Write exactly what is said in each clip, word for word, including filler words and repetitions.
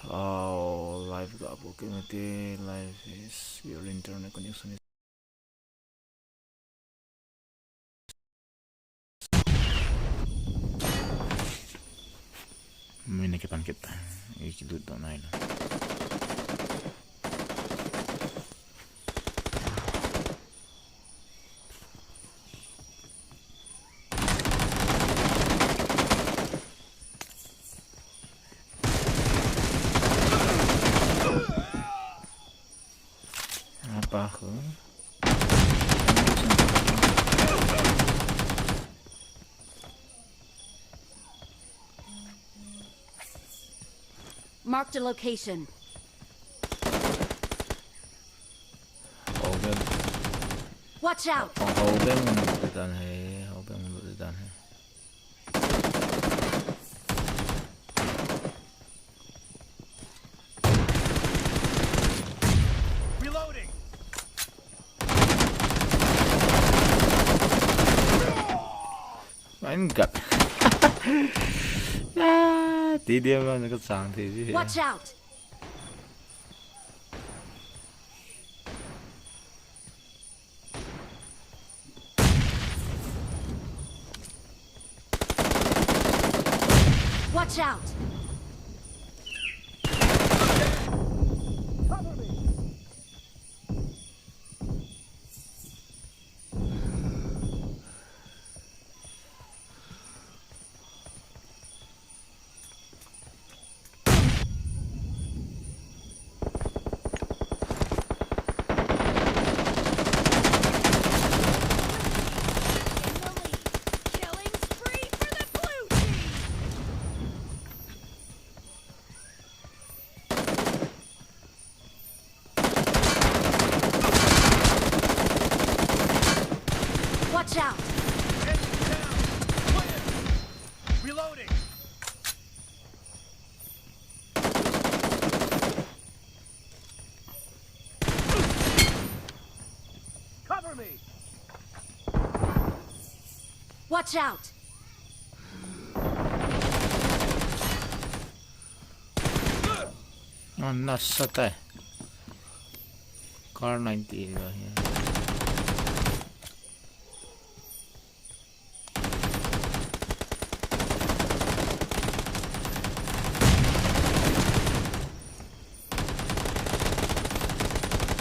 Oh, live ga bol kit nate, live is your internet connection is. Mui na kipan kit ta. Ei kilut doh nai lo. Apa ko? Marked a location. Hoben. Watch out! Hoben mun dan hai, hoben mun dan hai. Reloading. Anh gật. Ah, tí điểm mà nó có sáng thì chứ. Watch out! Watch out! Cover me! Watch out! Reloading! Cover me! Watch out! Oh, nasat eh. Kar ninety eight ba, yeah.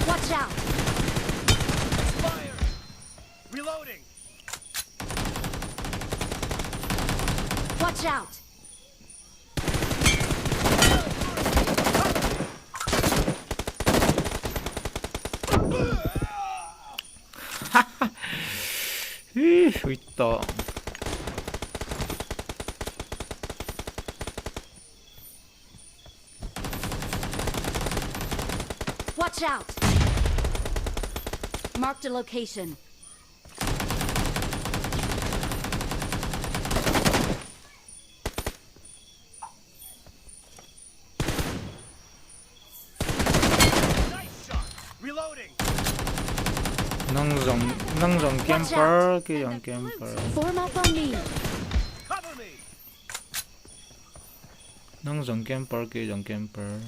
Watch out! Fire! Reloading! Watch out! Ih, ui to. Watch out! Marked a location. Nice shot. Reloading. Nang jong, nang jong camper, kei jong camper. Form up on me. Cover me. Nang jong camper, kei jong camper.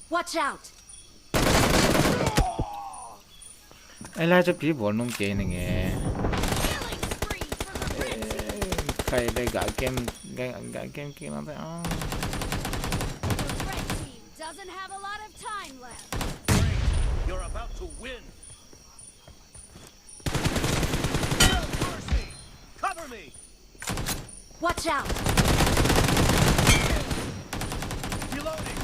Watch out! Ai la chu pi bol nung kei na nge. Killing spree for the red team. Khai le ga game, ga, ga game ki na te, ah. The red team doesn't have a lot of time left. You're about to win. No mercy! Cover me! Watch out! Reloading!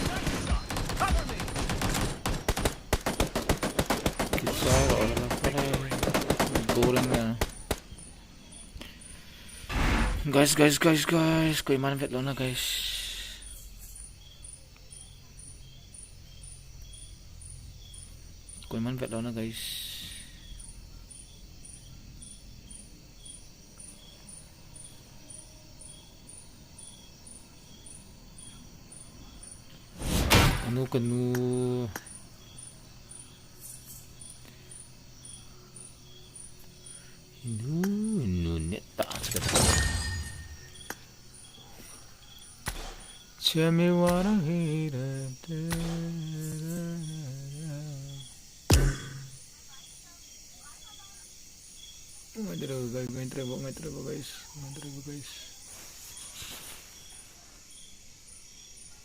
Nice shot! Cover me! Kisa ko na pare. Boring na. Guys, guys, guys, guys. Koiman vet lou na, guys. Koiman vet lou na, guys. Nu ka nu. Nu, nu ne ta ka ta. Tell me what I hate. Ngai tare bo, ngai tare bo, ngai tare bo, guys. Ngai tare bo, guys.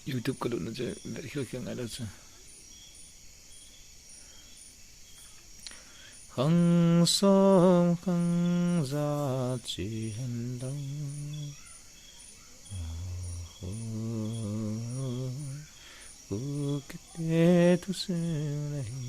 YouTube ka lut na che, vet khel khel ngai lo che. Khang som khang ja chi hen lang. Kukite thusim nahi.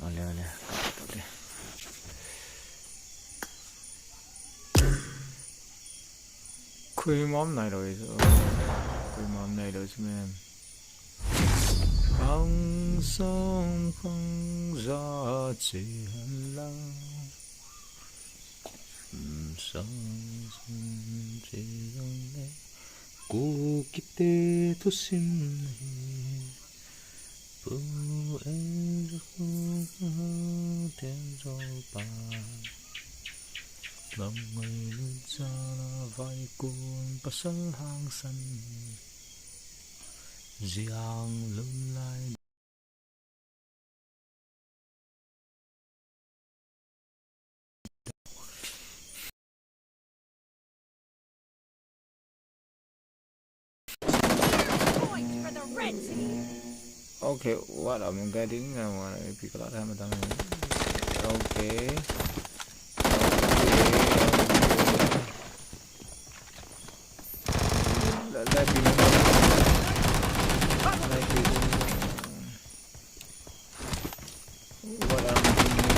Ale, ale, kap to le. Khui mom nai lo isu. Khui mom nai lo isu, man. Khang som khang ja chi hen lang. Khang som chi jong le. Kukite thusim hi. Pu en khu ten jol pa. Lam ngailut jal a vaikun pasal hangsan. Jiang lum lai. Point for the red team. Okay, what I'm getting, I wanna pick a lot of time. Okay. Okay, okay. Let, let me know. Let me know. What I'm doing.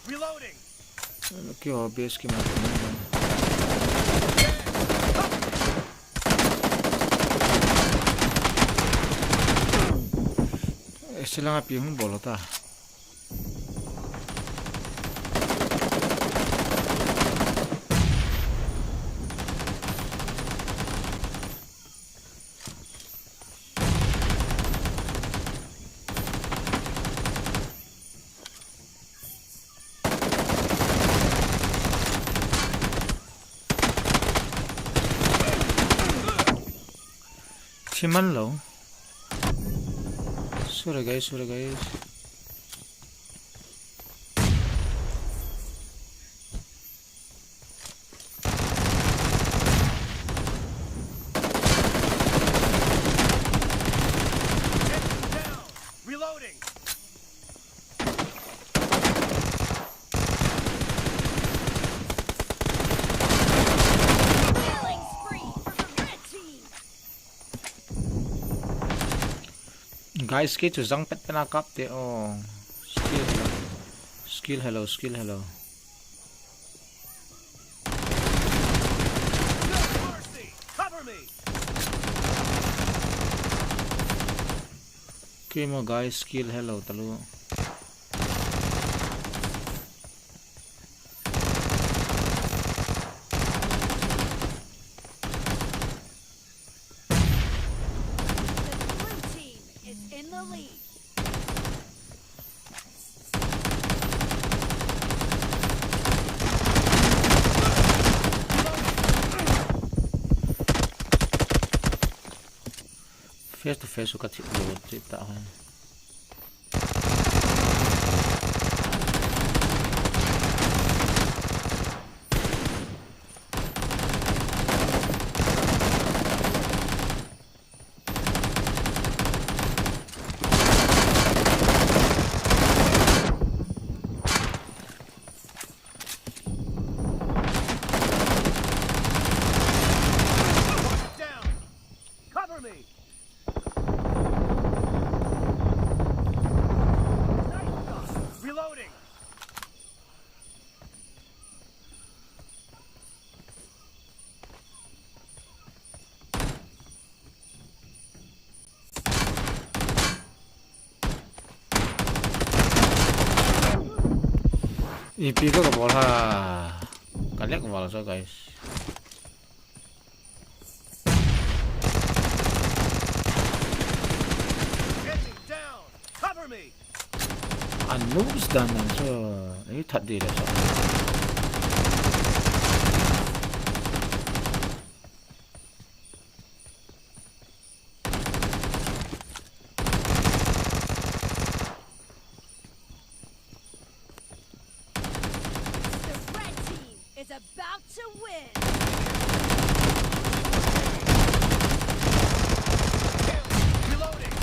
Reloading. Keiho base kima. Eh, silang api hung bol ta. Thiman lo. Sorry guys, sorry guys. Reloading. Killing spree for the red team. Guys, kei chu jang pet pet a kap te o. Skill hello. Skill hello, skill hello. Cover me. Kei mo guys, skill hello talu. The blue team is in the lead. Face to face ka thi lo ti ta ha. Cover me. Ipi ka kabol ham. Ka lag val sa, guys. Enemy down. Cover me. Anus dan nan so. Ei that ding le sa. The red team is about to win. Reloading.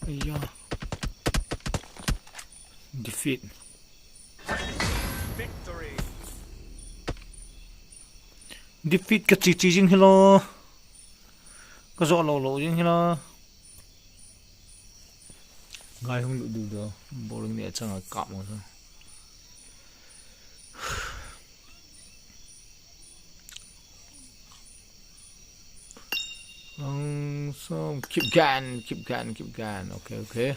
Aiya. Defeat. Victory. Defeat ka chi chi jing hi lo. Ka jo lo lo jing hi lo. Ngai hung du du do. Boring ne chang a kap mo so. Ang som, keep going, keep going, keep going. Okay, okay.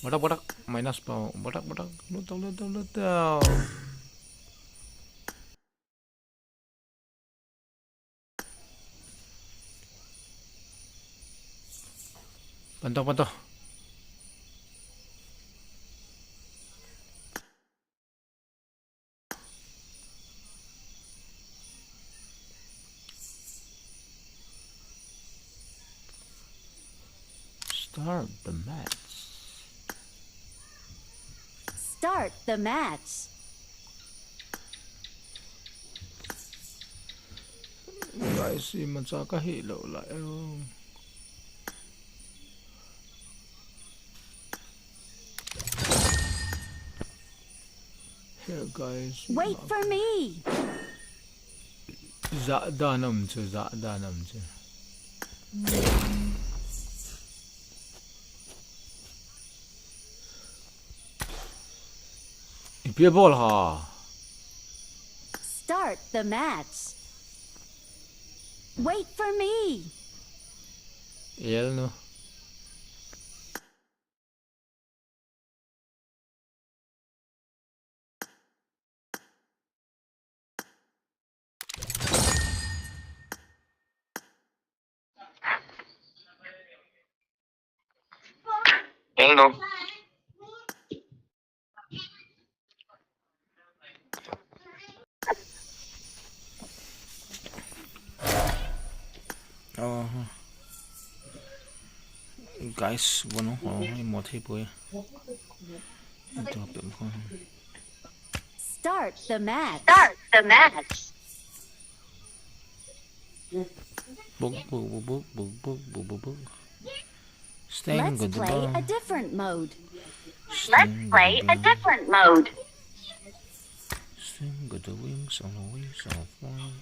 Badak, badak, minus pau. Badak, badak. Lut tau, lut tau, lut tau. Pantau, pantau. Start the match. Start the match. Guys, imacha ka hi lo lai. Here, guys. Wait for me. Za dan um chu, za dan um chu. Ipi bol ham. Start the match. Wait for me. El no. Hello. Oh. Guys, bueno, oh, i mo thei poi. Ito pe mo. Start the match. Start the match. Buk, buk, buk. Let's play a different mode. Let's play a different mode. Sting got the wings on the wings of fire.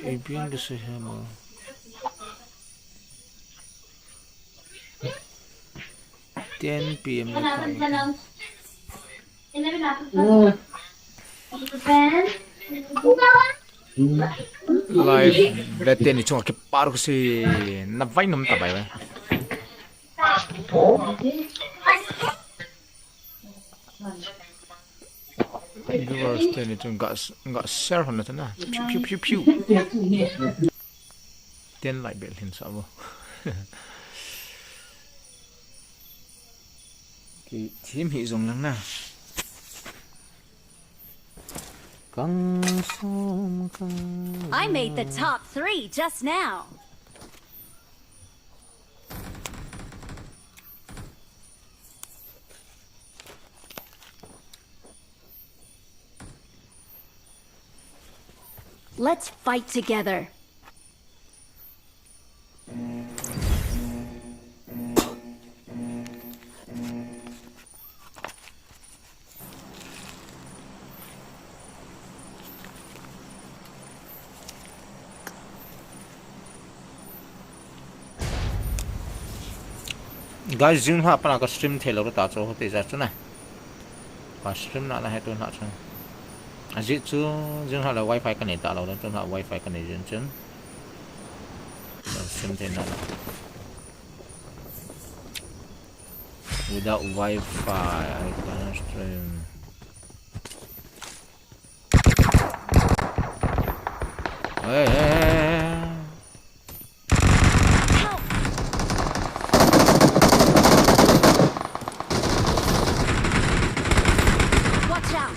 Ipi ang gusto siya mo. Ten P M na tayo. Live, lete ni chunga kipar ko si na vai nom ta bai bai. Viewers te ni chunga ga share hon na ta na. Piu, piu, piu, piu. Ten lai bel hin sa bo. Ki team hi jong lang na. Kang som kang. I made the top three just now. Let's fight together. Guys, jing lha pana ka stream thei lou ta chu, hiti jeh chun a. Ka stream na na he tu lha chu. Ajeh chu jing lha le wifi ka nei ta lou, tu lha wifi ka nei jin chun. Ka stream thei na na. Without wifi, I cannot stream. Hey, hey, hey, hey. Help! Watch out!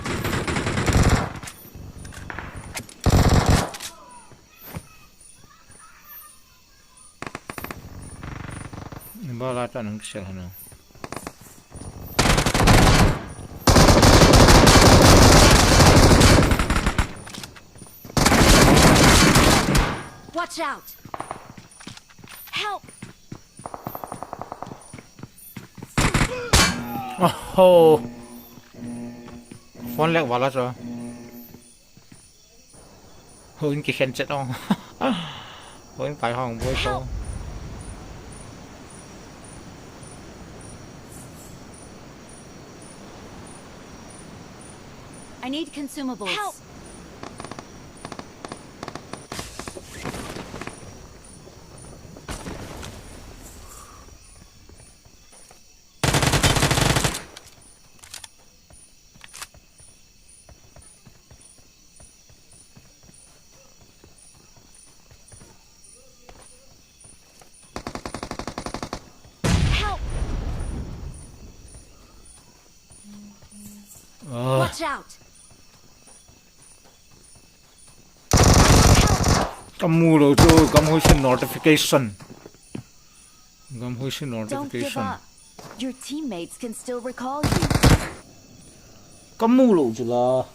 Bala ta nang kisel hana. Watch out! Help! Oh. Phone lag wala cho. Houin kikhen chet ong. Houin kai hong boi to. I need consumables. Help! Help! Ah. Watch out! Kamu lou chu, kamu se notification. Kamu se notification. Don't give up. Your teammates can still recall you. Kamu lou chu la.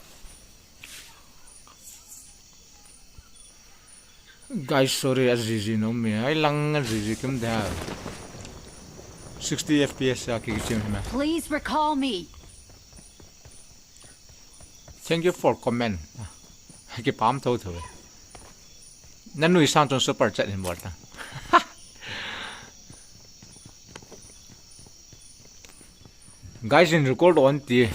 Guys, sorry, a G G no me. Ai lang a G G kim da. Sixty F P S a ki chim na. Please recall me. Thank you for comment. Ki pam tho tho. Nanui sang chun super chat hin bol ta. Guys, in record on ti.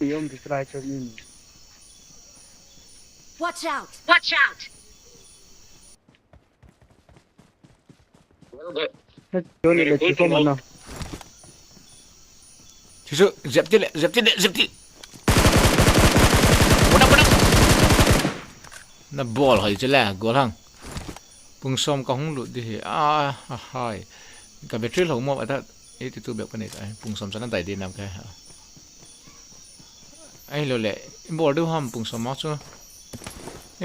Iom di try cho ni. Watch out! Watch out! Yo ni le chi ko mana. Chisu, zep ti le, zep ti le, zep ti. Bona, bona. Na bol hoi chile, gol hang. Pung som ka hung lut di hi. Ah, ah, hai. Ka battery lou mo ata eighty two bep ka nei ta. Pung som sana dai di nam ka. Ai lo le. Bol du ham pung som ma chu.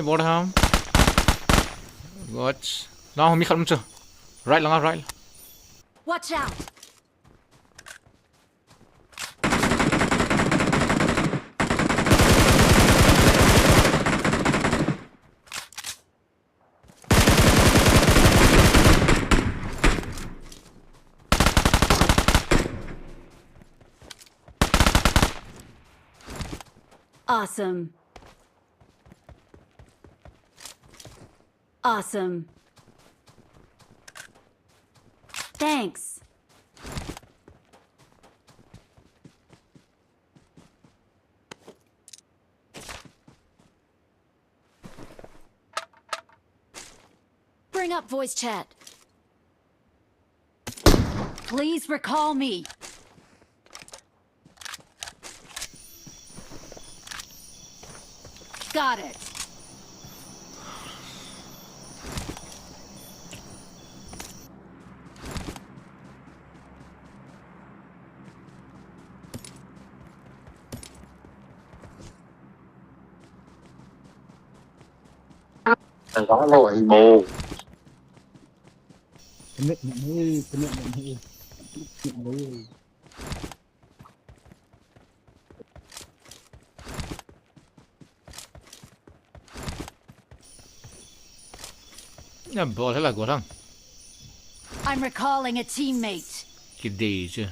Bol ham. Watch. Na mi khat um chu. Right langa, right. Watch out. Awesome. Awesome. Thanks. Bring up voice chat. Please recall me. Got it. Ang kang lo ay mo. Commit na mo, commit na mo. Commit na mo. Na bol hela go thang. I'm recalling a teammate. Kidei chu.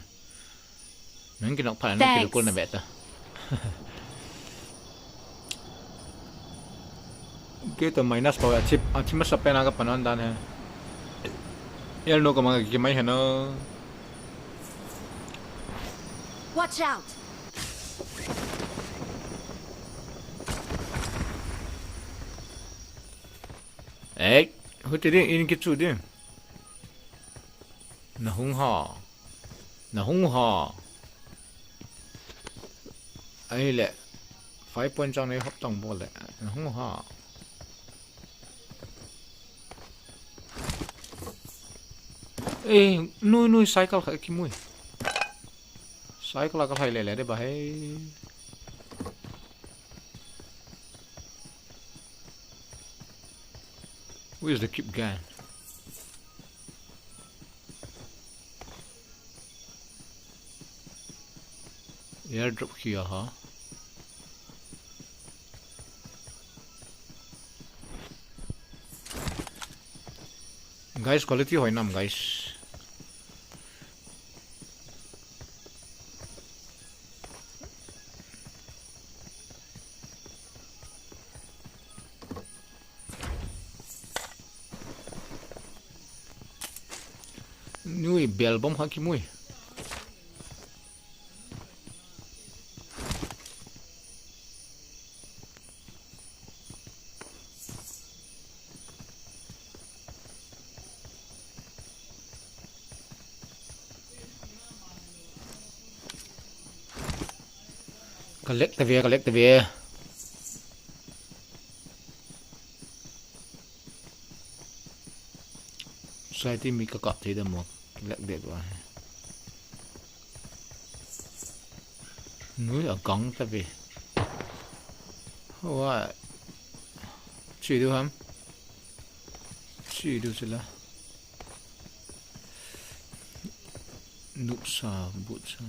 Nang kinok pha na, nang kidei kol na beta. Kei to minus pa, achi, achi masa pen a kapan dan he. Yel no ka ma ki mai he no. Watch out! Ei, huti ding, in kichu ding. Na hung ha. Na hung ha. Ahile. Five point chang nei hop tang bol le. Na hung ha. Eh, nui, nui, cycle kha kimui. Cycle ka khai le le de ba hei. Where's the keep gun? Airdrop here, huh? Guys, quality hoi nam, guys. Nui bel bom kha kimui. Ka lag tave, ka lag tave. Society mi ka kap thei da mo, lag de ba. Nui a gang tave. Hoa. Chi du ham. Chi du chila. Nuksa, butsa.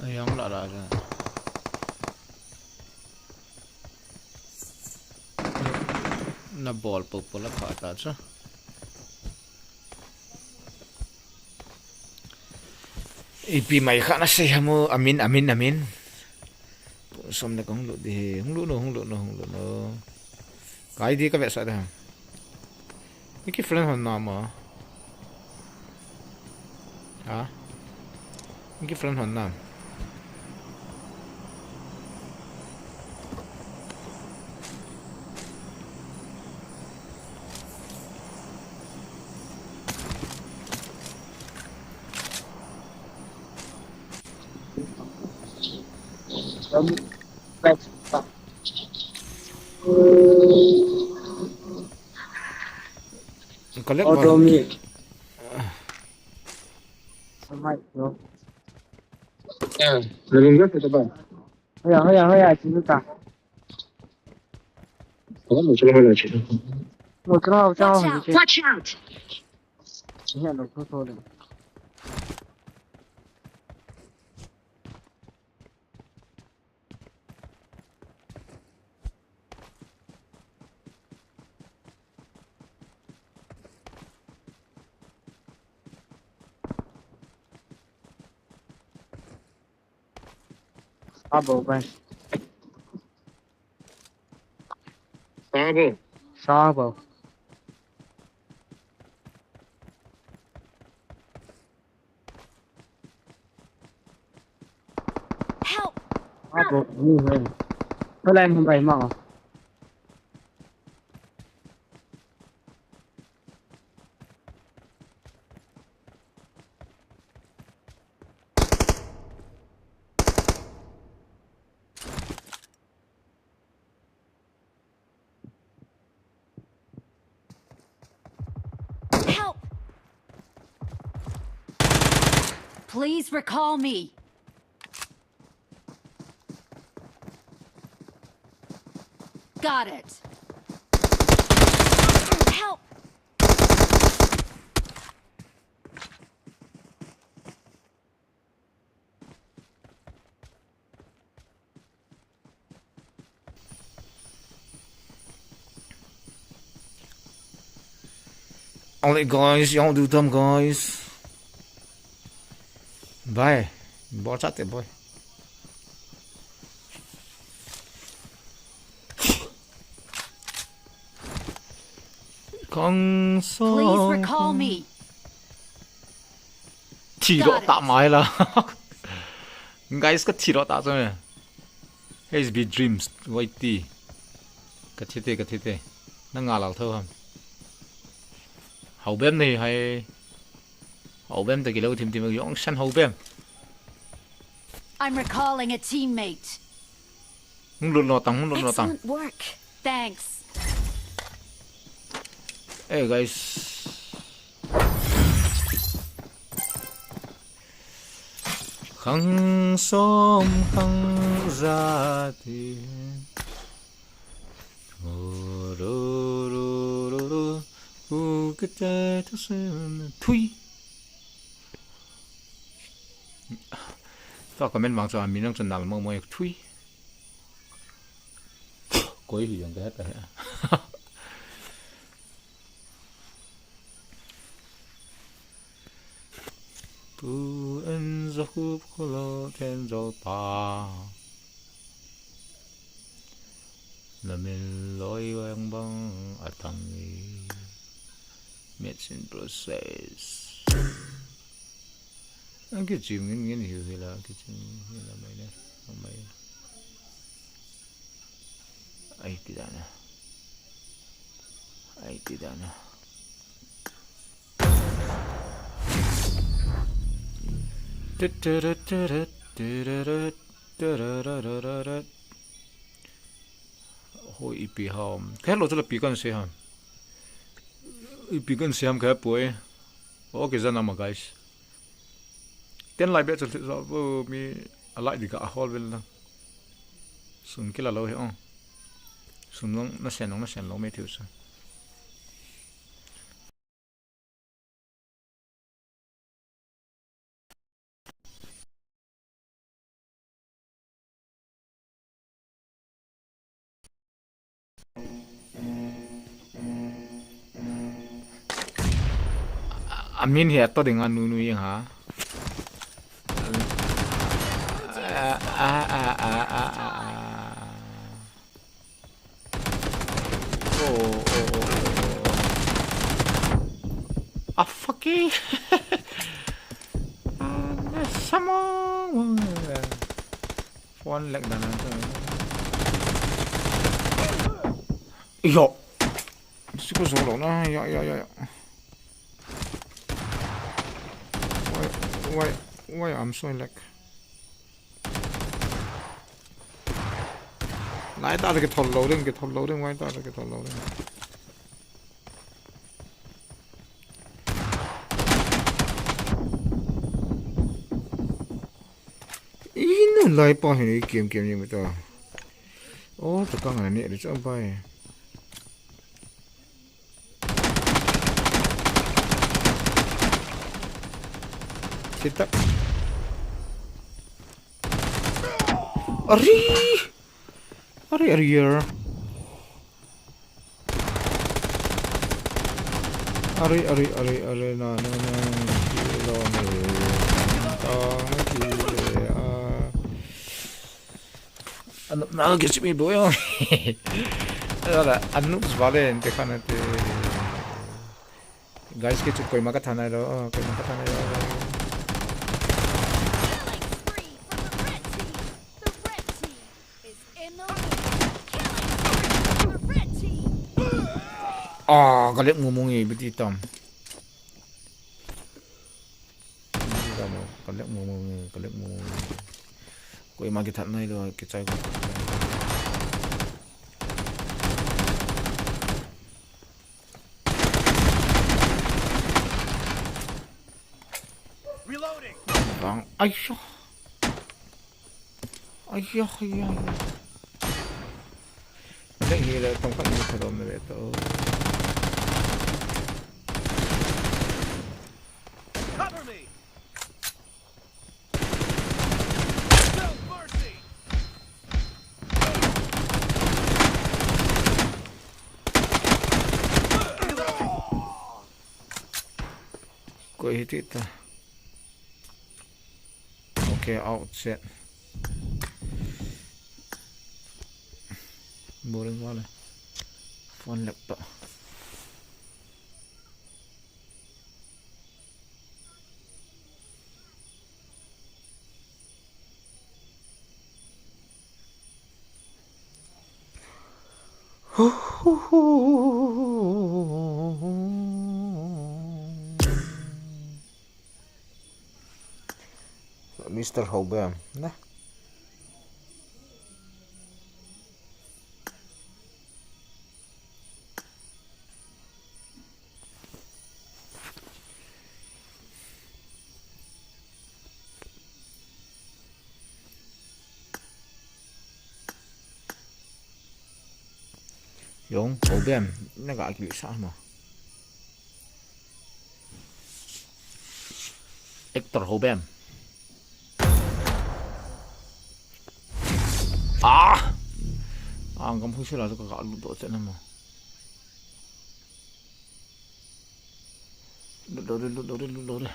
Ayang la la ja. Na bol po po la pha ta cha. Ipi mai kha na sei hamu, amin, amin, amin. Som na kong lu di, hung lu no, hung lu no, hung lu no. Kai di ka ve sa da. Iki friend hon na ma. Ha? Iki friend hon na. Collect. Auto mo. Me. Samai, bro. Eh, nalungga kita ba? Hoya, hoya, hoya, sino ta? Ako, mo sila hola sila. Mo sila hola sila. Watch out! Watch out! Yan, no, no, no. Sabo, guys. Sabo. Sabo. Help! Sabo, ni hai. Hola, Mumbai ma. Help! Please recall me. Got it. Help! Alright, guys, you do them, guys. Bye. Bol chate, boy. Kang so. Please recall me. Thi ro ta mai la. Guys, ka thi ro ta so. H B Dreams, Y T. Ka thi te, ka thi te. Na nga lal tho ham. Hau bem nei hai. Hau bem ta kilo thim thim yong san hau bem. I'm recalling a teammate. Hung lut lo tang, hung lut lo tang. Excellent work. Thanks. Hey guys. Khang som khang za ti. Ru, ru, ru, ru, ru. U ka te ta se na thui. Tua comment vang chu a min nang chu nal mo mo thui. Koi hi jong ka he ta he. Pu en za hup kholo ten zo pa. Na min loi wang bang a tang i. Match in process. Ang kichim ngin ngin hiu hila, kichim ngin hila mai ne, mai. Ai, ti da na. Ai, ti da na. Ho ipi ham. Ka hello chu la pi kan se ham. Ipi kan se ham ka poi. Okay, zan ama guys. Ten lai be chu zo mi a lai di ka a hol vel na. Sun kila lo he ong. Sun long na sen long na sen lo me thiu sa. A min hi a to ding a nu nu yang ha. A, a, a, a, a, a, a. Oh, oh, oh, oh, oh. Ah, fuck it. Ah, there's someone. Phone lag dan na. Yo. Siko zo lo na. Ya, ya, ya, ya. Why, why, why I'm so lag? Nai ta, kithol lo ding, kithol lo ding, nai ta, kithol lo ding. Inu lai pa hin i kem kem ni ta. Oh, ta kang ani ri chang pai. Sit up. Ari! Ari, ari, er. Ari, ari, ari, ari, na, na, na, kilo, na, ta, na, kilo, ah. Anu, na, ke simi boy. Ala, anu, vale, te khana te. Guys, ke chu koima ka thanai lo, oh, koima ka thanai lo. Killing spree for the red team. The red team is in the lead. Killing spree for the red team. Ah, ka lek mu mu ngi biti tam. Biti tam, ka lek mu mu ngi, ka lek mu mu ngi. Koima kithanai lo, kichai ko. Reloading. Bang, aiyo. Aiyo, aiyo, aiyo. Leng hi le, tong khat ni khat om le to. Cover me. No mercy. Tita. Okay, out set. Boring wala. Phone laptop. Mister Hobem, na. Jong, Hobem, na ga kili sa ma. Actor Hobem. Ah! Ang kam hui sila tu ka ga lu do chen ma. Lut lo de, lut lo de, lut lo de.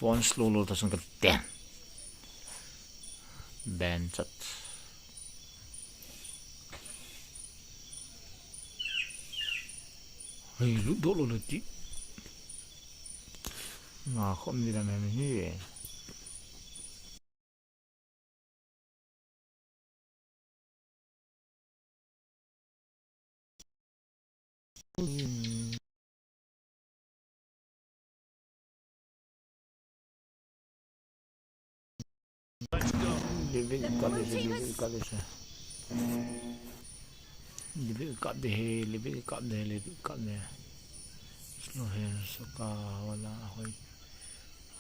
Phone slow lo ta sang ka ten. Ban chat. Hei, lut do lo le ti. Nga khom ni la na ni. Leave it, cut this, leave it, cut this. Leave it, cut the hair, leave it, cut the hair, leave it, cut the hair. Slow hair, suka, wala, hoi.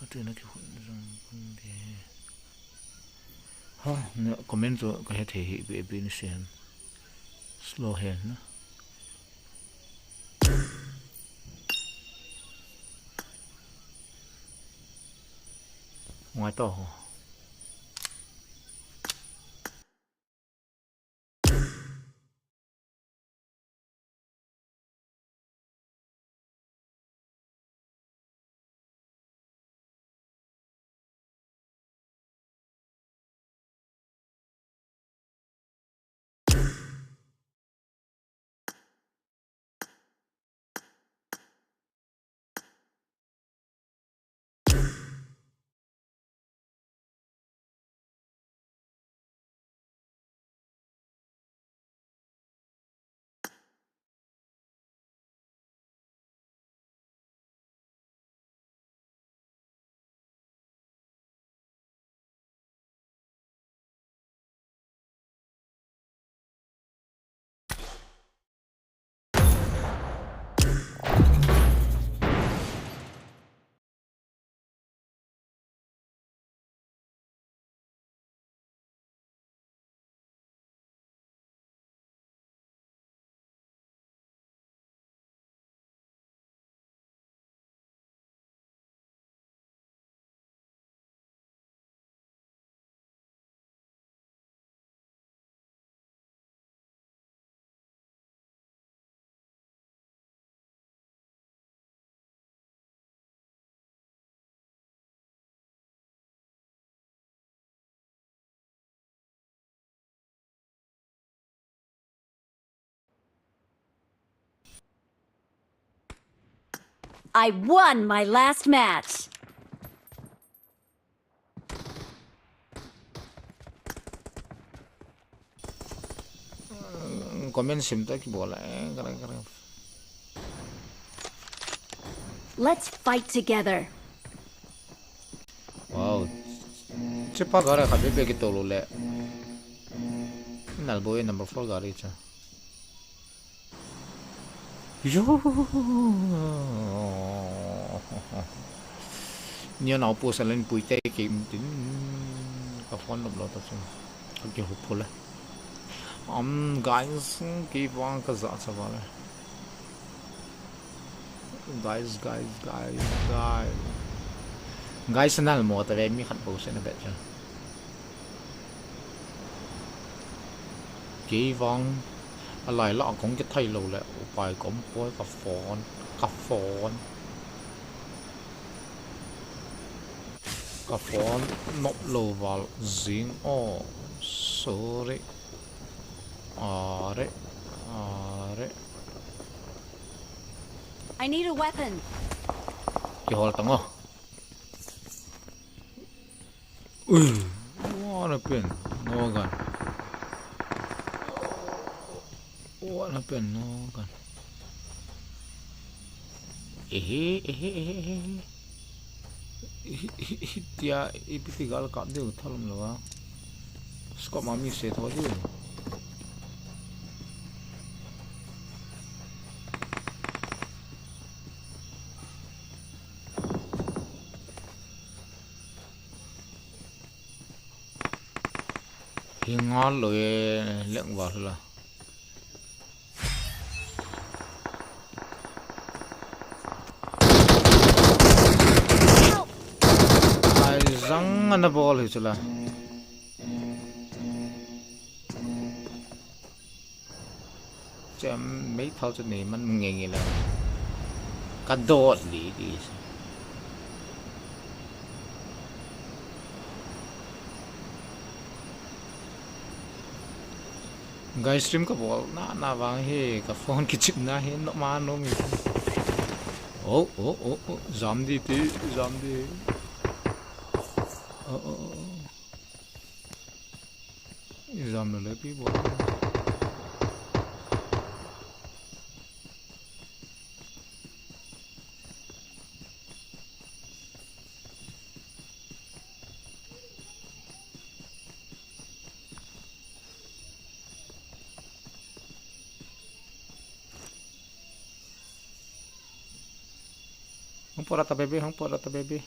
Hote na kihon jong pun de. Ha, na comment chu ka hethei hi be be ni sen. Slow hand na. Ngai to ho. I won my last match. Comment sim ta kibol a, eh, kare, kare. Let's fight together. Wow. Chepa gari khat bebe kitolo le. Nalboi number four gari cha. Yo. Nia nau pu salen pui te ke tin ka phone lop lo ta chu. Ka ke hu phu le. Um, guys, ke vang ka za cha ba le. Guys, guys, guys, guys. Guys, nal mo ta ve mi khat bo se na be cha. Kei vang a lai la kong ke thai lo le, upai kom poi ka phone, ka phone. Ka phone nop lo val zing o, sorry. Are, are. I need a weapon. Kihol tang o. Ui, what happened? No gun. What happened? No gun. Ehe, ehe, ehe, ehe. Ehe, ehe, ehe, tia, ipi ti gal kap diu thalom lo va. Scope ma mi se tho diu. Hi ngal lo e, leng val la. Ai zang ana bol hi chula. Chem mei thal chu nei man nge nge le. Ka dot li di. Guys, stream ka bol na, na vang hi, ka phone kichip na hi, no ma no mi. Oh, oh, oh, oh, zam di ti, zam di. Oh, oh, oh, oh. Zam lo le pi bol. Hung pora ta baby, hung pora ta baby.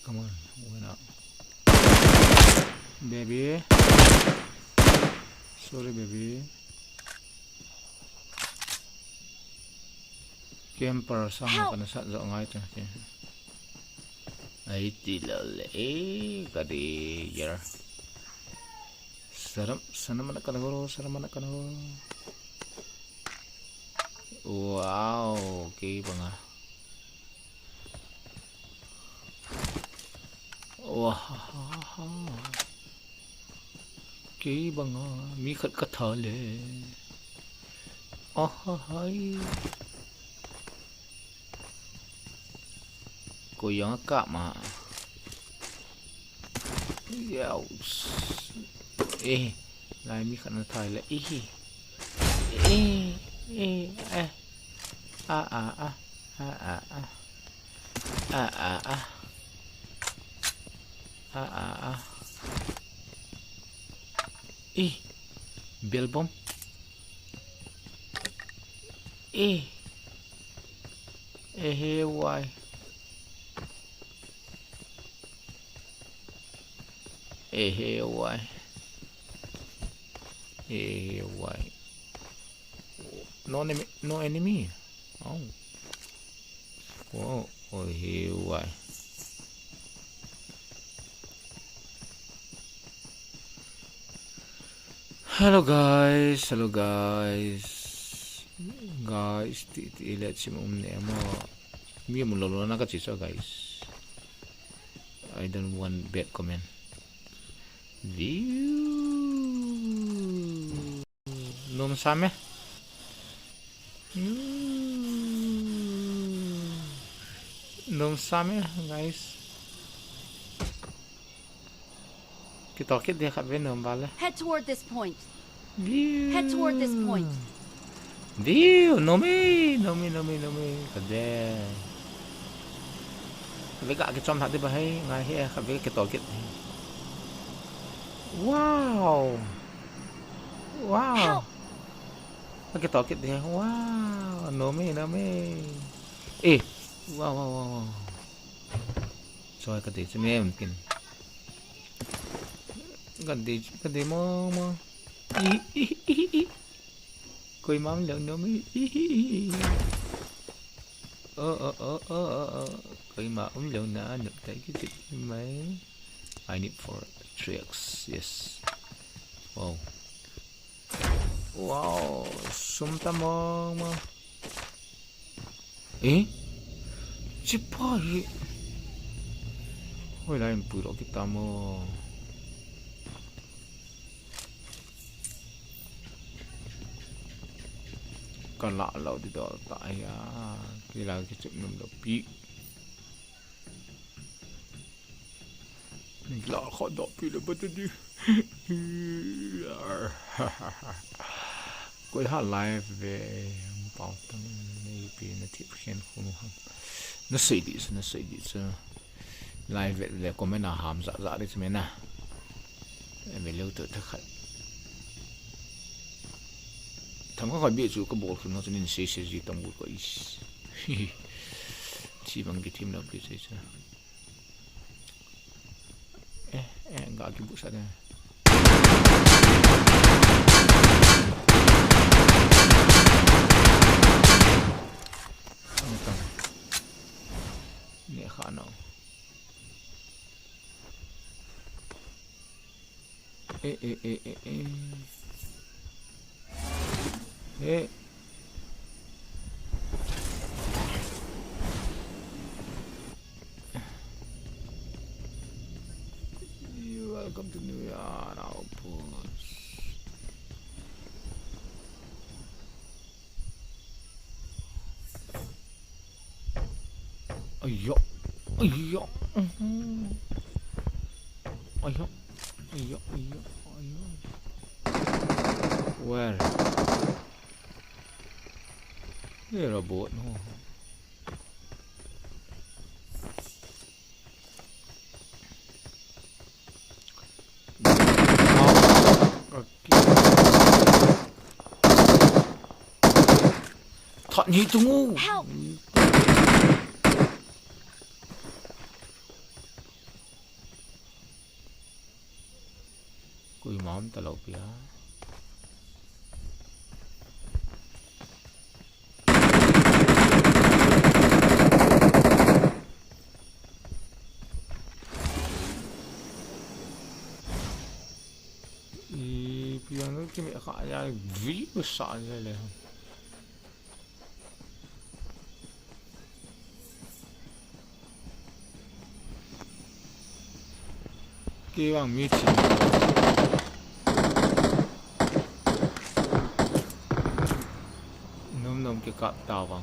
Come on, why not? Baby. Sorry, baby. Camper sang kana sat jo ngai ta. Ai ti lo le, eh, ka di yer. Saram, saram mana kana go, saram mana kana go. Wow, kei banga. Wah, kei banga mi khat ka tha le. Ahahai. Koi jong a kap ma. Yaus. Eh, lai mi khat na thai le. Eh. Eh, eh, eh. A, a, a. A, a, a. A, a, a. A, a, a. Eh. Bell bomb. Eh. Eh, hey, why? Eh, hey, why? Eh, hey, why? No enemy, no enemy. Oh. Oh, oh, hey, why? Hello guys, hello guys. Guys, ti, ti, let's see, um, ne, mo. Mi mun lo lo na ka chi so, guys. I don't want bad comment. View. Nom sa me. Hmm. Nom sa me, guys. Kito kit dia khat ve nom bal le. Head toward this point. View. Head toward this point. View, nom e, nom e, nom e, nom e. Kade. Ve ka kichom tha di ba hai, ngai he, khat ve kito kit. Wow. Wow. Help. Kito kit di. Wow, nom e, nom e. Eh. Wow, wow, wow, wow. Choi ka dei chu me um kin. Ka dei, ka dei mo mo. I, i, i, i. Koima um lou nom e. I, i, i, i. Oh, oh, oh, oh, oh, oh. Koima um lou na, nop tai ki chit mai. I need four tracks. Yes. Wow. Wow, sum tam mama. Eh? Chipa hi. Hoilai in puilo kitam o. Kala lo di dol ta ya. Kila kichep nom lo pi. Ni la kho do pi le ba di. Koi ha live ve pau tang ni pi na thip khen khunu ham. Na sei di, na sei di cha. Live ve le comment a ham za za di cha me na. Ve leu to ta khat. Thang kha kha bi chu ka bol khunu cha nin sei sei ji tang bu ko is. Chi bang ki thim lo ki sei cha. Eh, eh, ga ki bu sa de. Ang tang. Ne kha no. Eh, eh, eh, eh, eh. Eh. Welcome to New Year outpost. Ayo, ayo, mhm. Ayo, ayo, ayo, ayo. Where? There are boat, no. That ni tung u. Help! Koima um talou pia. Ipi jong kime kha ja, vi sa ja le. Kei vang mi chin. Nom nom kikap ta vang.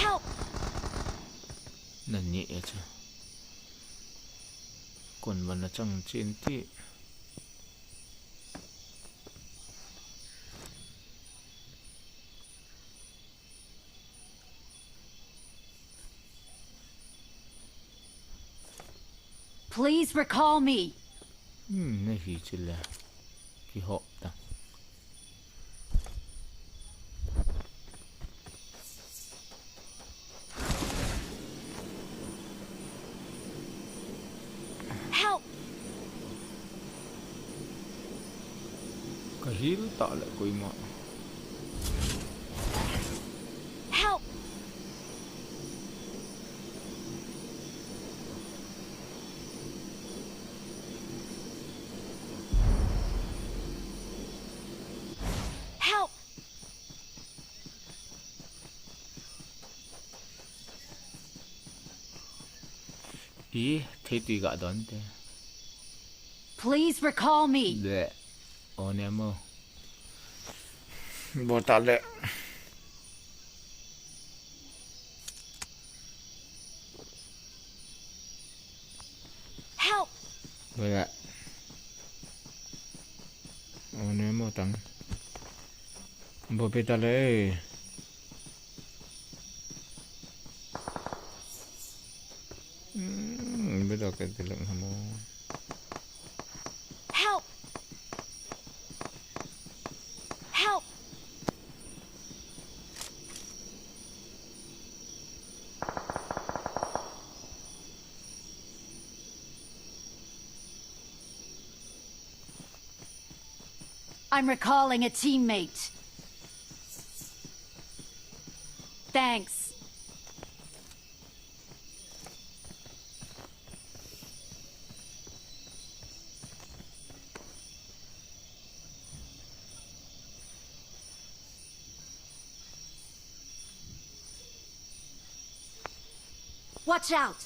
Help! Nani e cha. Kon van na chang chin ti. Please recall me. Hmm, na hi chila. Ki hop ta. Help! Ka heal ta le koima. Help! Help! I, thei tui ga don te. Please recall me. Le. O ne mo. Bo ta le. Help! Bo ya. O ne mo tang. Bo pe ta le. Hmm, bo ta ke te le mo. Help! I'm recalling a teammate. Thanks. Watch out!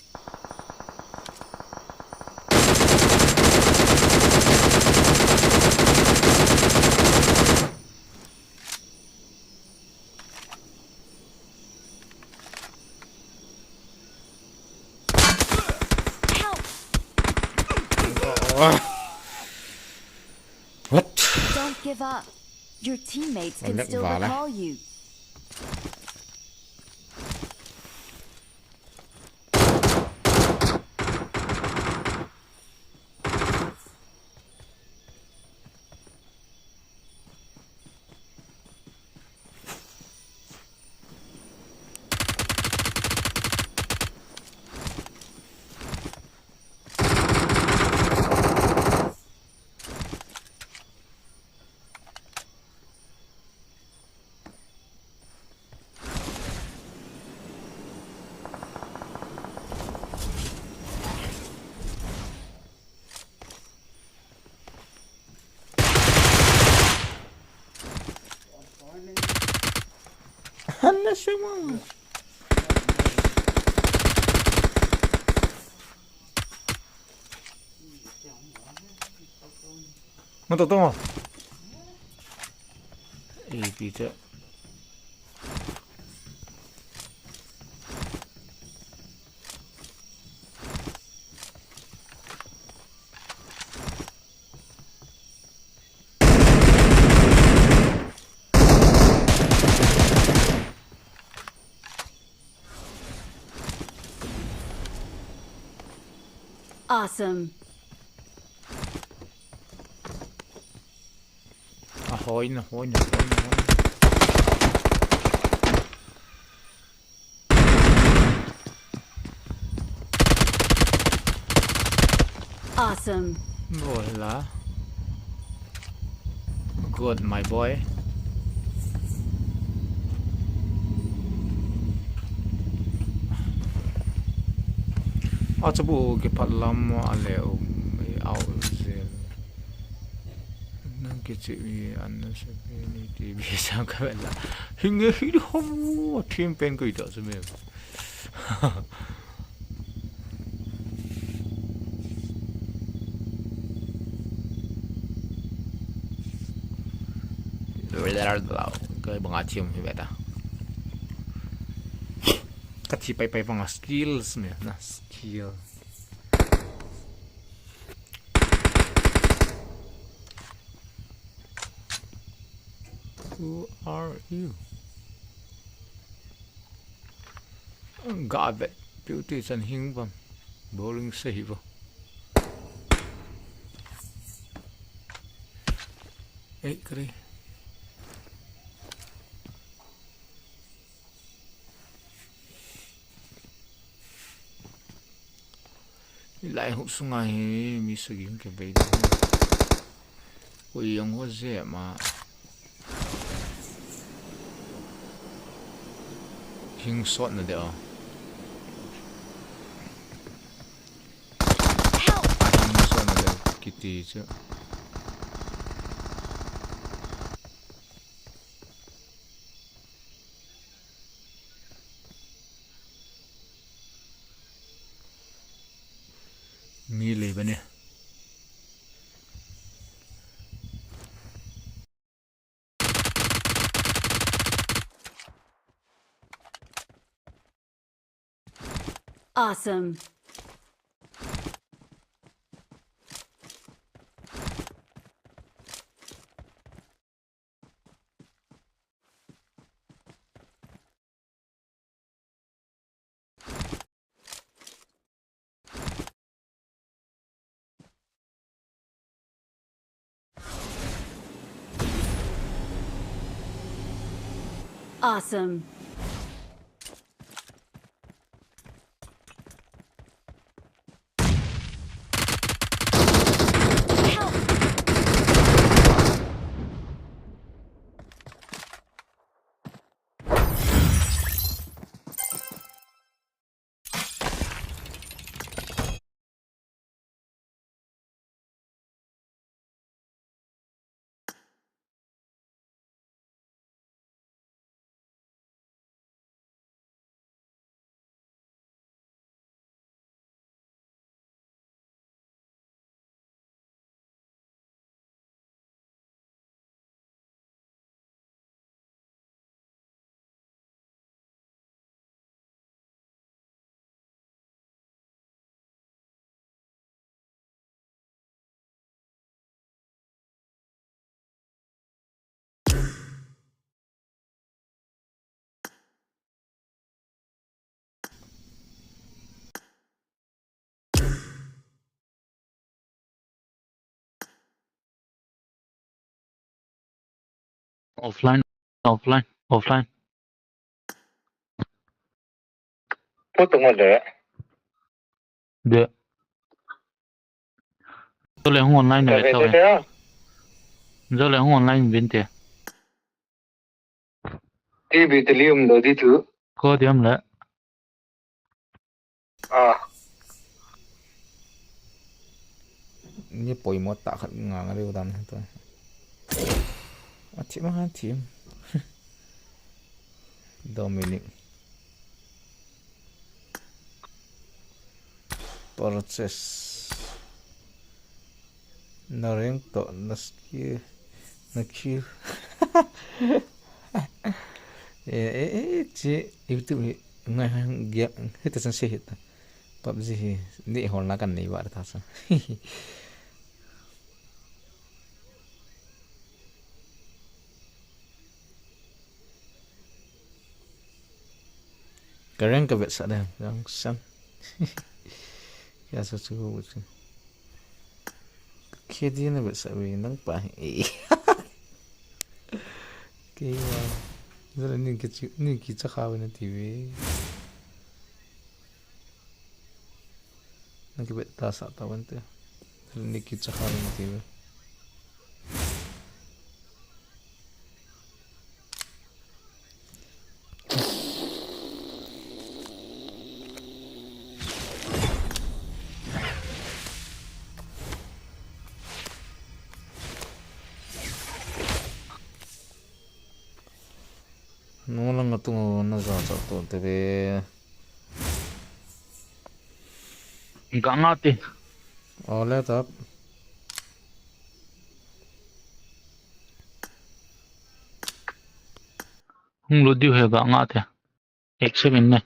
Help! What? Don't give up. Your teammates can still recall you. Anna Shimon. Mo to to mo. A P te. Awesome. A hoi na, hoi na, hoi na, hoi na. Awesome. Bol la. Good, my boy. Acha bu kiphat lam mo a le u, i au zel. Nang kichi mi an na se ni ti bi sa ka la. Hinge hi ho thim pen ko i to se me. Ka banga thim hi beta. Ka thi pai pai banga skills me na skill. Who are you? Ga vet, beauty chan hing bam. Boring se hi bo. Ei, kare. Hilai huk sunga hi mi sagi hung kivei ding. Koi jong ho jep a. Hing sot na de o. Help! A hing sot na de kiti chu. Mi lei bane. Awesome. Awesome. Help! Offline, offline, offline. Put ngol de. De. Jole hung online ve tau. Jole hung online vinte. Ti bi te lium do di tu. Ko diam le. Ah. Ni poimo tah khat nga nga leu dan to. Athim a, athim. Dominic. Purchase. Na rank to, na skill, na kill. Eh, eh, eh, chi YouTube hi ngai ha, game hita chan se hita. PUBG hi ni hol na kan nei ba ta sa. Ka rank ka vetsah de, rank san. Kya sa chu chu. K D na vetsah ve nang pa. Kei wa. Jale ni ki chi, ni ki cha kha ve na ti ve. Nang ki bet ta sa ta vante. Jale ni ki cha kha ve na ti ve. Nung lang atung na ja cha to te ve. Ga nga te. Ole tap. Hung lut diu he ga nga te. Accept in ne.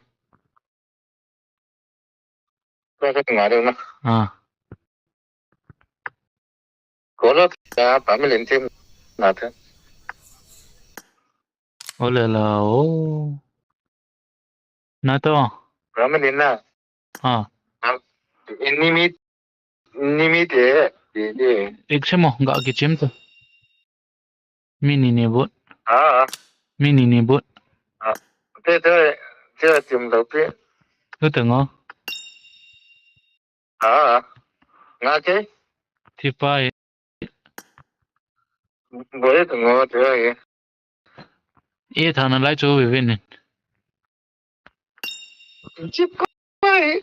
Ka ka nga de na. Ah. Ko lo ta pa mi len tem na ta. Ole la o. Na to. Ra mi len na. Ah. Ni mi, ni mi te, te, te. Accept mo, ga ki chem to. Mi ni ni but. Ah. Mi ni ni but. Ah. Te, te, te, tim lo pe. Tu te ngo. Ah. Nga ke? Ti pa e. Bo e tu ngo te e. E tha na lai chu ve ve ni. Chip ko e.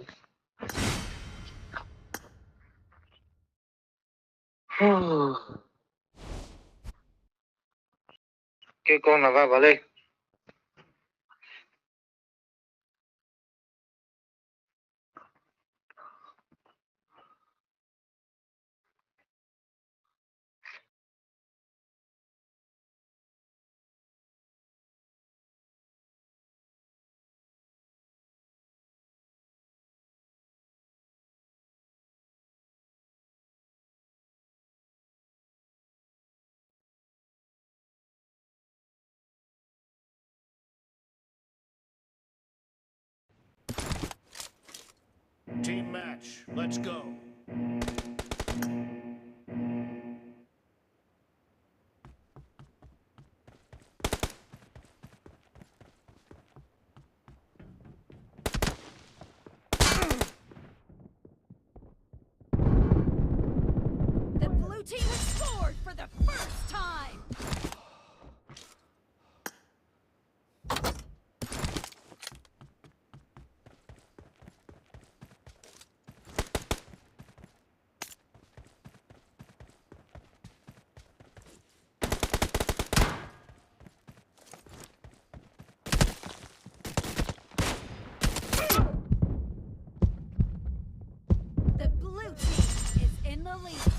Ke kong na va vale. Team match, let's go. The blue team has scored for the first time. The blue team is in the lead.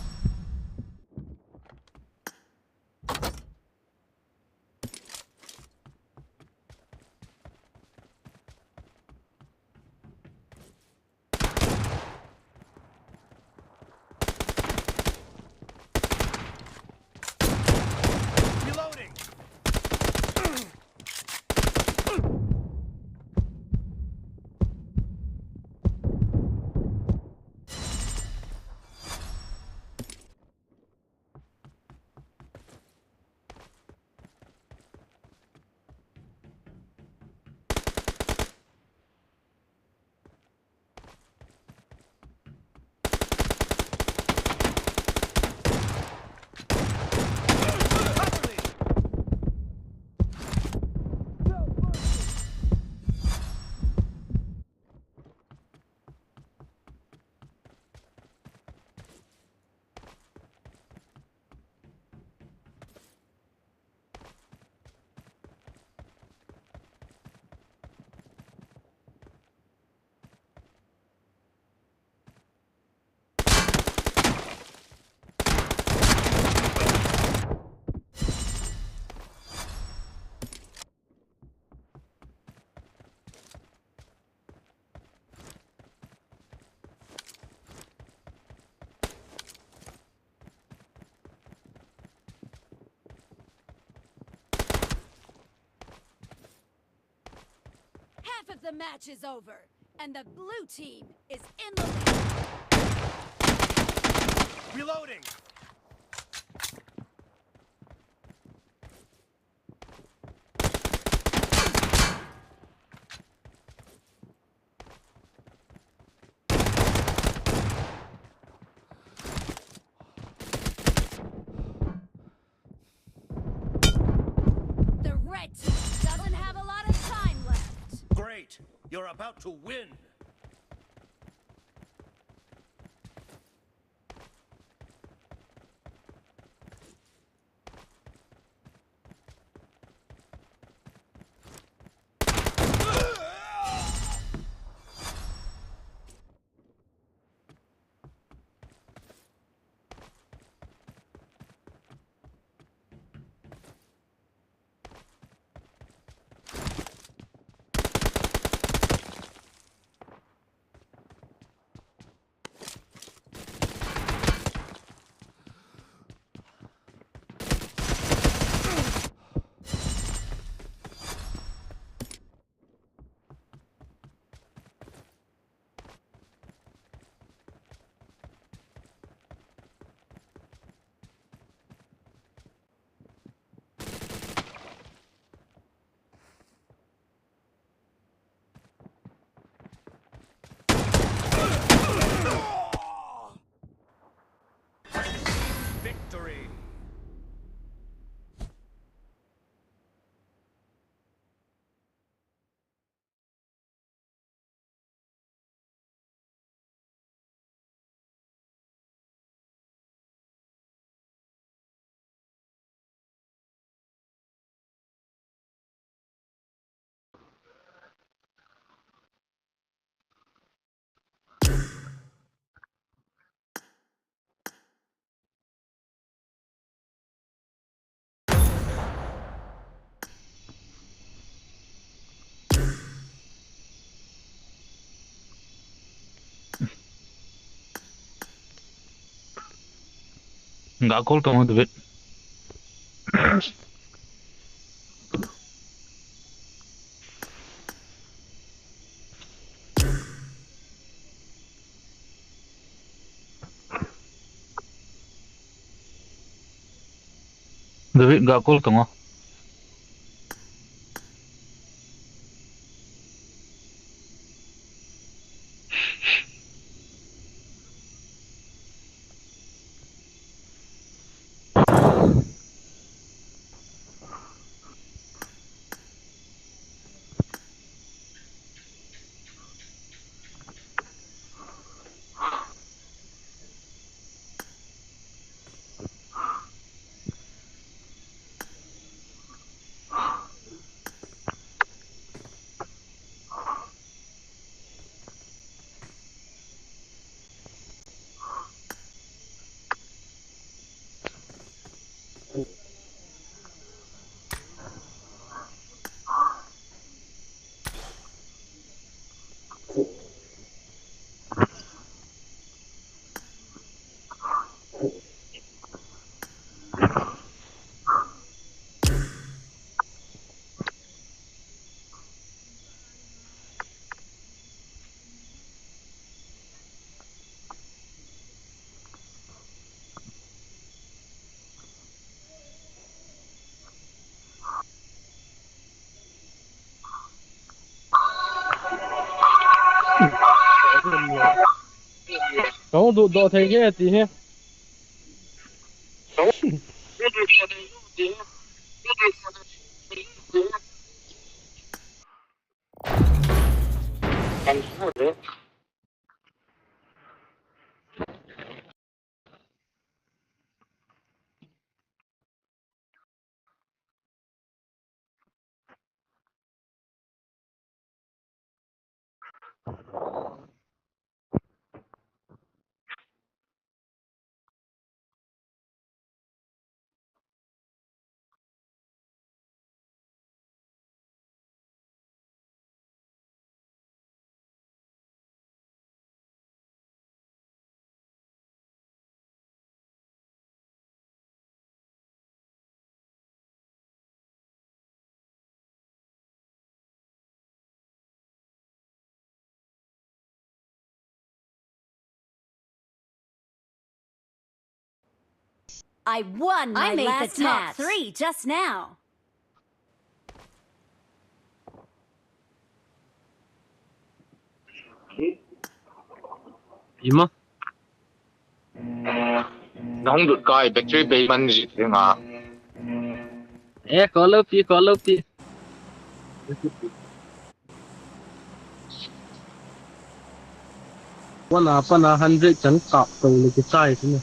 The match is over, and the blue team is in the lead. Reloading. The red team doesn't have a lot of time left. Great. You're about to win. Victory. Ga call tong David. David ga call tong o. Tong du do thei ke ti he. I won my I made last the top match. Three just now. Ima. Nahung lut kai, battery bei man ji te nga. Eh, call pi, call pi. Wana pana hundred chan kap to le kichai sini.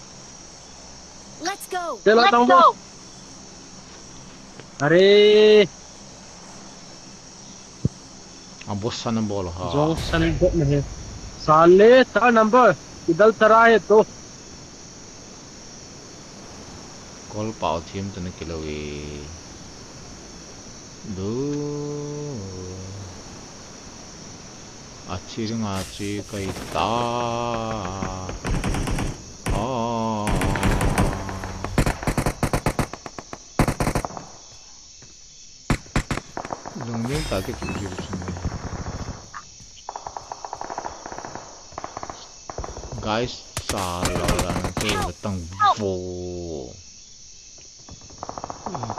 Let's go. Chalo, let's tang go. Are. Abo san bol ha. Jong san bol na he. Sale ta number. Idal tara hai to. Kol pau thim tu na kilo e. Du. Achi ring achi kai ta. Oh. Lungding ta ke chu ji chu ne. Guys, sa la la na to la tang vo.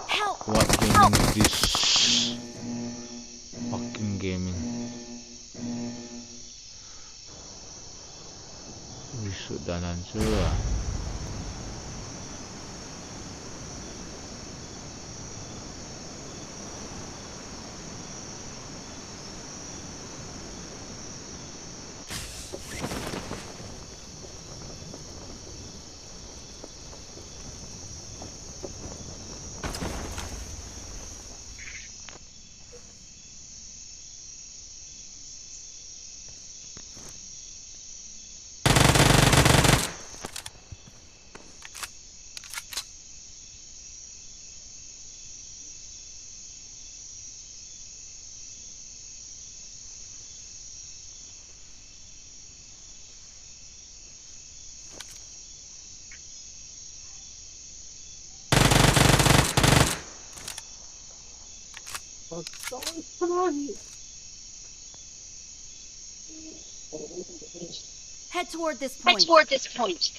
Help! What gaming is this? Fucking gaming. We should done answer. Head toward this point. Head toward this point.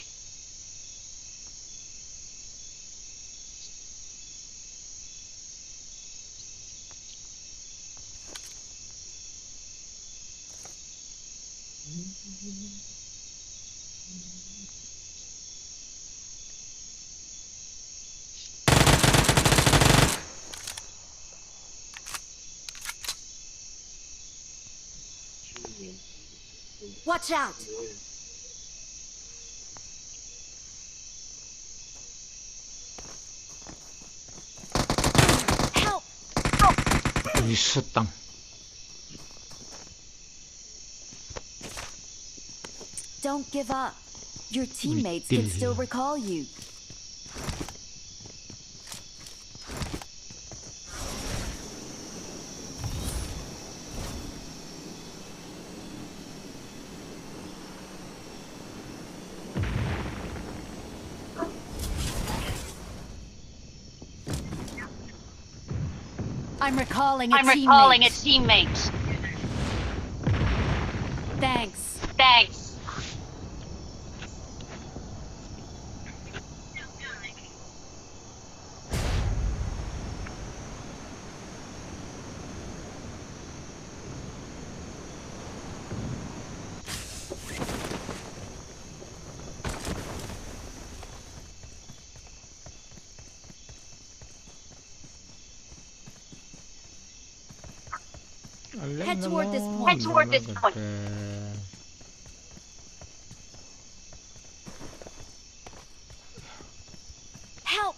Watch out! Help! Help! Ui, satang. Don't give up. Your teammates can still recall you. I'm recalling a I'm recalling a teammate. Teammate. Thanks. Thanks. Head toward this point. Head toward this point. Help!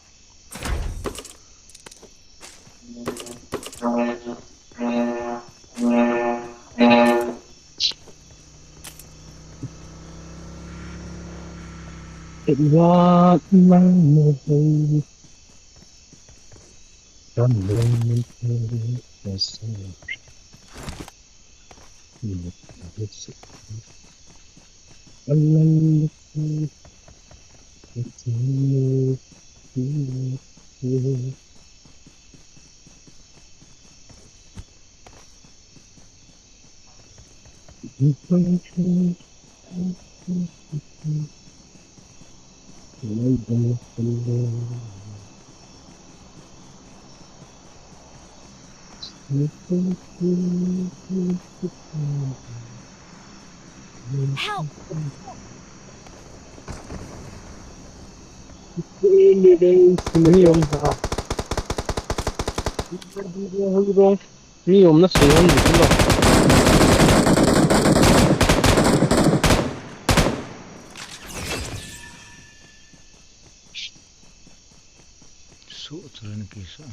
It was my mistake. Help! Ni om sa. Ni om na sung ham di lo. Su tren ki sa.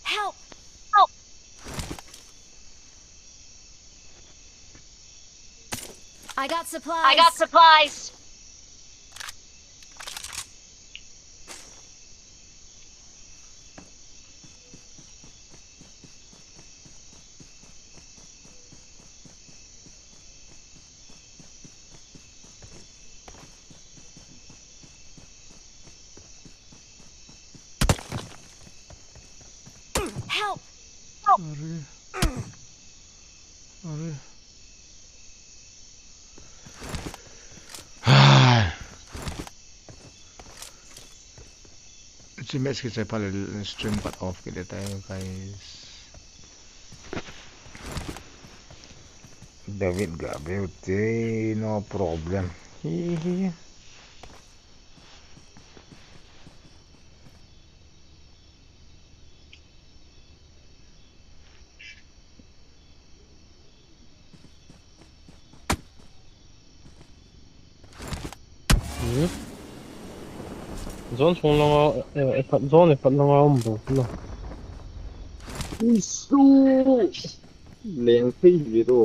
Help! Help! I got supplies. I got supplies. Help! Are. Are. Chi match kichai phat le stream cut off kit le tai guys. David Gabriel te no problem. Hi hi. Zone sung langa, eh, eh, zone eh, pat langa um bo lo. Isu. Leng thei hi to.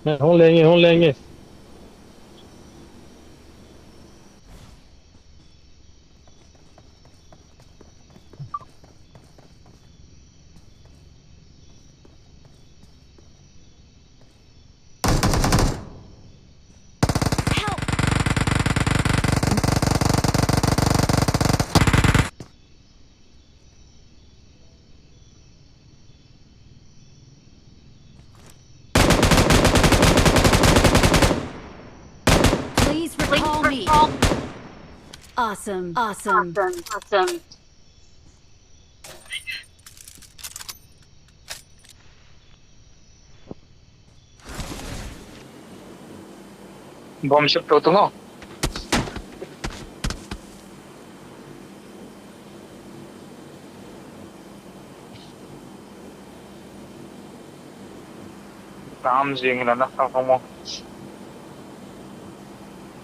Hong leng e, hong leng e. Please recall me. Awesome. Awesome. Awesome. Awesome. Bomb ship to tungo. Tam jing la na ka mo.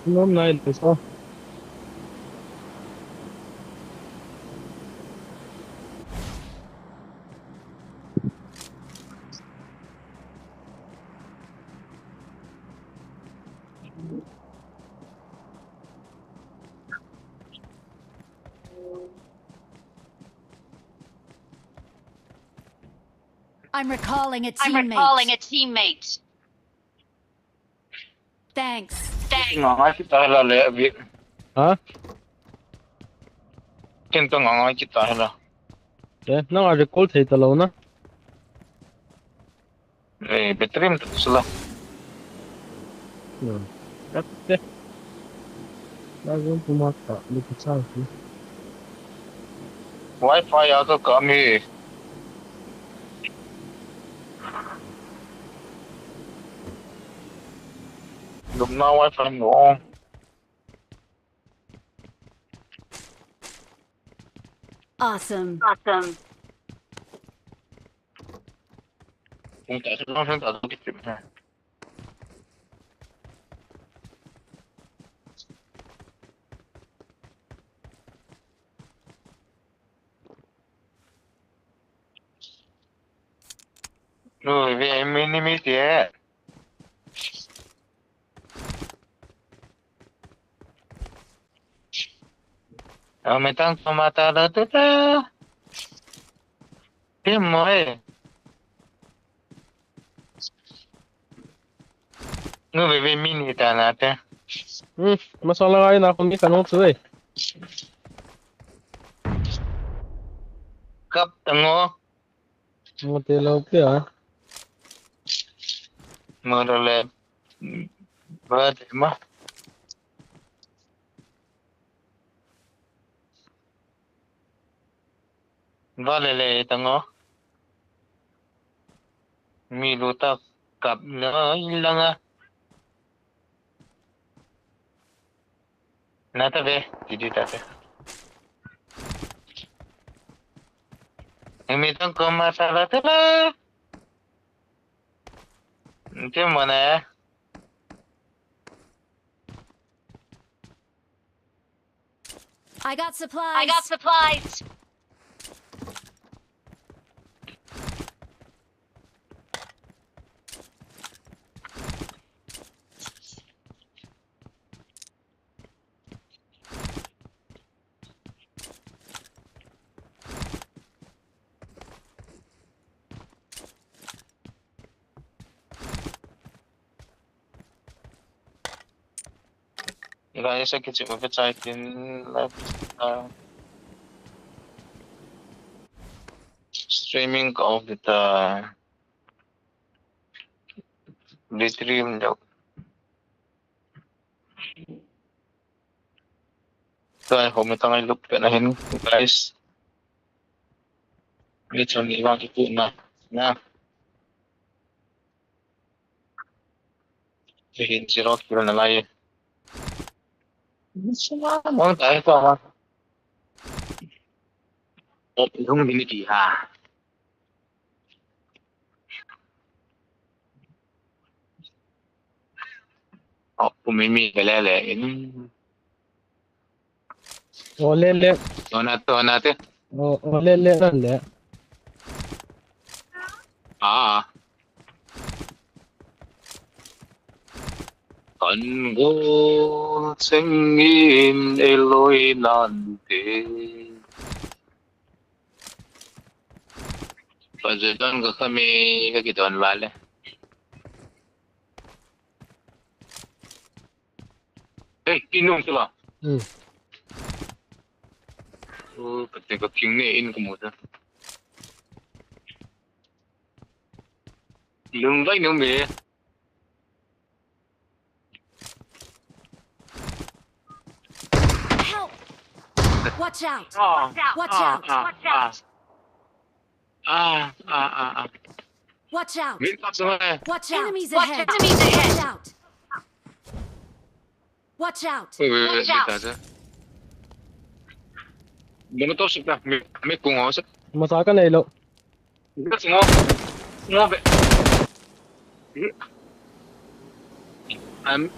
Nom nai de so. I'm recalling a teammate. I'm recalling a teammate. Thanks. Thanks. Ngai kita hela le abi. Ha? Ken to ngai kita hela. Eh, nang a recall thei ta lo na. Eh, battery am ta sula. Hmm. Ate. Na zong puma ta, ni ki chang ki. Wi-Fi a to ka mi. Lum na Wi-Fi mo. Awesome. Awesome. Kung ta sa kung ta sa kung ta sa. No, we mini mi te. Ametang ko mata da te ta. Te mo e. Ngu bebe mini ta na te. Hmm, masala ngai na ko mi ka no chu e. Kap ta ngo. Mo te lo pia. Mo lo le. Ba te ma. Vale le tango. Mi lu ta kap na ilanga. Na ta ve, ti di ta te. Mi tang ko ma ta la ta la. Ti mo na. I got supplies. I got supplies. Guys, I can see what it's like in life. Uh, streaming of the, uh, the stream. Tua hi home tang ai lup pet na hin, guys. Ni chun ni vang kipu na. Na. Ni hin zero kill na lai. Ni chun na mong tai tua ma. Op lung ni ti ha. Oh, pumimi ka le le in. Oh, le le. Oh, na to, na te. Oh, oh, le le, na le. Ah. Kan gol sengin eloi nante. Pazedon ka kami ka kidon vale. Hey, inung sila. Hmm. Oh, kate ka king ne in kumuta. Lung vai nung me. Help! Watch out! Ah, watch ah, out! Ah, watch ah. Out! Ah, ah, ah, ah. Watch out! Min kap sungai. Watch out! Enemies ahead! Enemies ahead! Watch out! Watch out! Wait, wait, wait, watch out! Bung to sik na. Mi, mi kung ho sik. Masa ka nei lo. Ngo, ngo be. Am.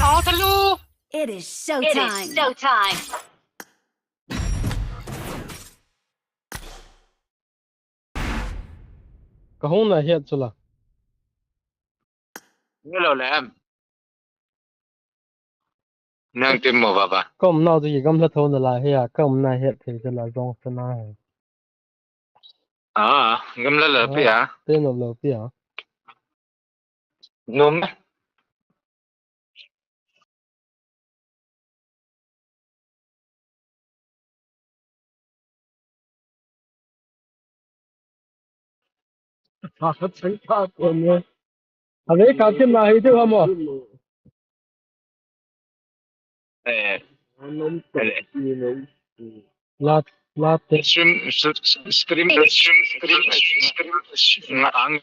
Oh, talo. It is show time. It is show time. Ka hung na hiat chula. Hello, Lam. Nang tim mo baba. Ka umna chu gamla tho na la he ya, ka umna het thei chu la jong sa na he. Ah, gamla la pi ya. Te no lo pi ya. Nom. Ave ka tin ma hi tu hamo. Eh, eh. La, la te. Stream, stream, stream, stream, stream, nga ang.